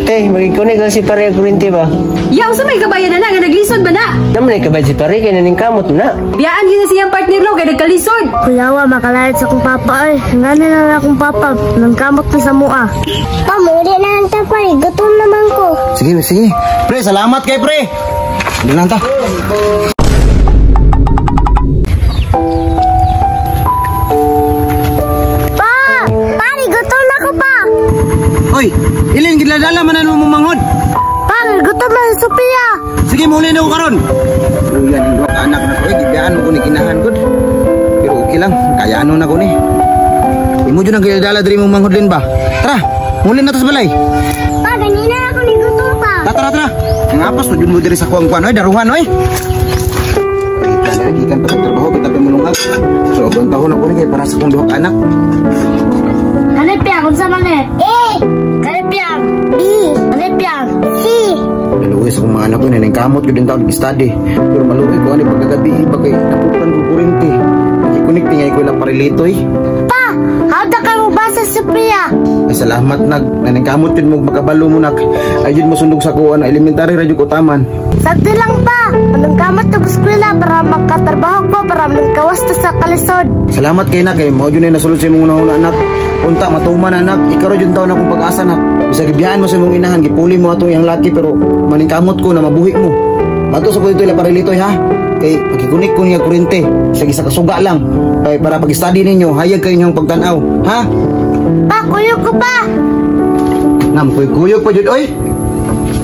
Te, magikunik lang si pare ang kuryente ba? Ya, unsa may kabayan na nga naglisod ba na? Naman ay kabad si pare kay naning kamot na. Biyaan gyud na siyang partner lo kay nagkalisod. Kuyawa, makalayat sa akong papa ay. Nga na lang akong papa, nangkamot ni sa mua. Pa, muli na ang tapay. Gutom naman ko. Sige, sige. Pre, salamat kay pre. Hindi lang ta. Pa! Pare, gutom na ko pa! Oy, ilin gidladala man mo manghod. Pare, gutom na si Sophia. Sige, muli na ko karon. Uyan, ang duha ka anak na ko, eh, gibiyaan mo ko ni kinahan gud. Pero okay lang, kaya ano na ko ni. Imo jud ang gidladala diri mong manghod lin ba? Tara, muli na ta sa balay. Pa, ganina ako ni gutom pa. Tara, tara, tara. Ang apas jud mo diri sa kuang kuan oy, daruhan oy. Ay, gikan pa sa trabaho, kita pa mulungag. So, ang tahon ako ni kay para sa kong duha ka anak. Kanipyang, unsa man eh? A, Kanipyang, B, kanipyang. C. Naluoy sa kong mga anak ko, nanay kamot ko din taon study. Pero maluoy ko ani pagkagabi iba kay napukan ko kurente. Nakikunik tingay ko lang parilitoy. Pa, hawda ka mo ba sa Sophia? Ay salamat nag nanay kamot yun mo makabalo mo nak. Ay yun mo sundog sa kuan elementary radyo ko taman. Sagdi lang pa, manangkamot na eskwela para makatrabaho ko para mangkawas ta sa kalisod. Salamat kay nak kay mao jud na nasulod sa imong unahuna anak. Unta matuman anak, ikaw ra jud taon akong pag-asa nak. Bisag gibiyaan mo sa imong inahan, gipuli mo atong iyang laki pero maningkamot ko na mabuhi mo. Mato sa ko dito ila parilitoy ha. Kay pagkikunik ko niya kurente, sa isa kasuga lang. Kay para pag-study ninyo, hayag kayo inyong pagtan-aw, ha? Pa, kuyog ko pa. Nam, kuyog pa jud oy.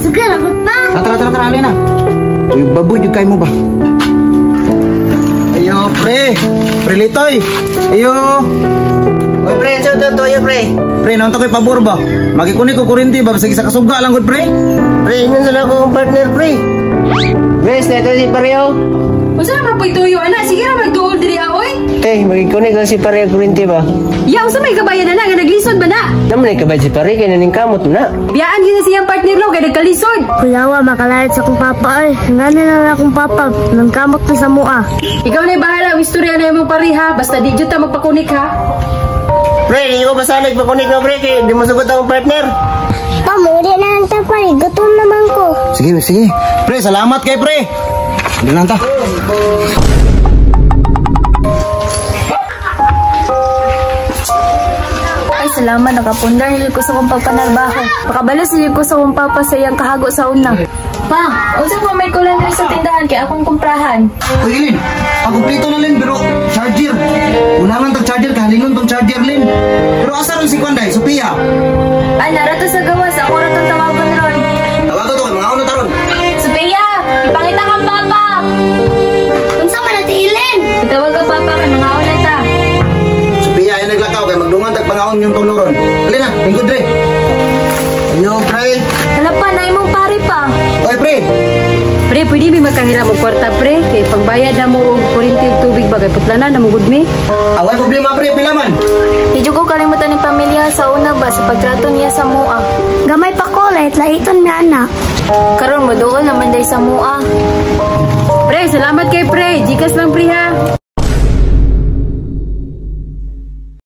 Sige, lagot pa. Tara, tara, tara, tara, alin na. Uy, baboy jud kay mo ba? Ayo, pre. Pre Litoy. Ayo. Oy pre, sa to to pre. Pre, naunta ko'y pabor ba? Magikunik ko kurente ba? Sige sa kasuga lang gud, pre. Pre, ingon sa ako ang partner pre. Bes, na ito si pare oh. Unsa naman po'y tuyo ana? Sige ra magduol diri ah, oy. Te, magikunik lang si pare ang kuryente ba? Ya, unsa may kabayan na nga naglisod ba na? Naman ay kabad si pare kay naning kamot na. Biyaan gyud na siyang partner lo kay nagkalisod. Kuyawa, makalayat sa akong papa ay. Nga na lang akong papa, nangkamot ni sa mua. Ikaw na bahala ang istorya na imong pare ha. Basta di jud ta magpakunik ha. Pre, di ko basalig pakunik na pre kay di mo sugot akong partner. Pa, muli na ang tapay. Gutom naman ko. Sige, sige. Pre, salamat kay pre. Hindi lang ta. Ay, salamat. Nakapundar nilid ko sa akong pagpanarbaho. Pakabalo silid ko sa akong papa sa iyang kahago sa una. Pa, unsa pa may kulang diri sa tindahan kay akong kumprahan. Uy, Ilin. Pagkumplito na, Lin, pero charger. Ulangan tag charger, kahalingon tong charger, Lin. Pero asa ron si Kwanday, Sophia? Ay, narato sa gawas. Ako ra tong tawagon ron. Tawago to, mga uno taron. Sophia, ipangita kang papa. Unsa man na Ilin? Itawag ka papa kay mga una ta. Sophia, ay naglakaw kay magdungan tag pangaon yung tuloron. Dali na, lingkod re. Ayo, pre. Hala pa, na imong pare pa. Oy, pre. Pre, pwede mi makahiram og kwarta pre kay pangbayad na mo og kuryente ug tubig ba kay putlanan na mo gud mi. Away problema, pre, pila man. Di jud ko kalimutan ni pamilya sa una ba sa pagtrato niya sa mua. Gamay pa ko, lait-laiton nga anak. Karon mo doon naman day sa mua. Pre, salamat kay pre. Gikas lang pre ha.